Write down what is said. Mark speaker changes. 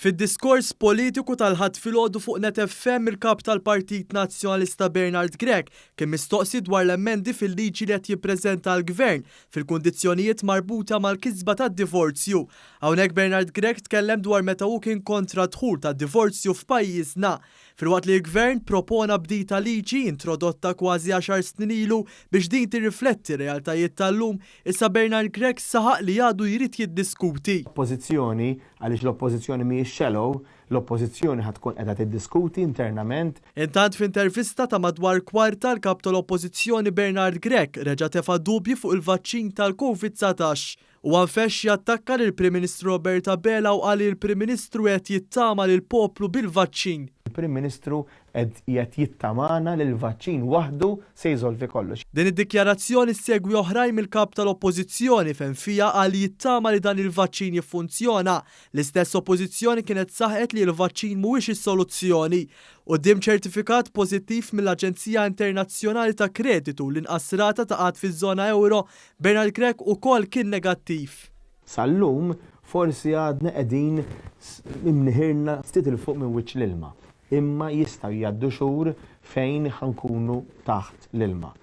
Speaker 1: Fid-diskors politiku tal-Ħadd filgħodu fuq Net FM il-Kap tal-Partit Nazzjonalista Bernard Grech kien mistoqsi dwar l-emendi fil-liġi li qed jippreżenta l-Gvern fil-kundizzjonijiet marbuta mal-kisba tad-divorzju. Hawnhekk Bernard Grech tkellem dwar meta hu kien kontra d-dħul tad-divorzju f'pajjiżna. Filwaqt li l-Gvern propona bdil ta' liġi introdotta kważi għaxar snin ilu biex din tirrifletti r-realtajiet tal-lum, issa Bernard Grech saħaq li għadu jrid jiddiskuti.
Speaker 2: Oppożizzjoni Għaliex l-Oppożizzjoni mhijiex shallow, l-Oppożizzjoni ħa tkun qiegħda tiddiskuti internament.
Speaker 1: Intant f'intervista ta' madwar kwarta l-Kap tal-Oppożizzjoni Bernard Grech reġa' tefa' dubji fuq il-vaċċin tal-Covid 19. Huwa nfexx jattakka lill-Prim Ministru Robert Abela u qal li l-Prim Ministru qed jittama lill-poplu bil-vaċċin.
Speaker 2: Il-Prim Ministru Qed qiegħed jittamana li l-vaċċin waħdu se jsolvi kollox.
Speaker 1: Din id-dikjarazzjoni ssegwi oħrajn mill-Kap tal-Oppożizzjoni fejn fiha qal li jittama li dan il-vaċċin jiffunzjona. L-istess Oppożizzjoni kienet saħqet li l-vaċċin mhuwiex is-soluzzjoni. Quddiem ċertifikat pożittiv mill-Aġenzija Internazzjonali ta' Kreditu l-inqas rata ta' qgħad fiż-żona ewro, Bernard Grech ukoll kien negattiv.
Speaker 2: Sal-lum forsi għadna qegħdin imniħirna ftit 'il fuq minn wiċċ l-ilma. Imma jistgħu jgħaddu xhur fejn ħa nkunu taħt l-ilma.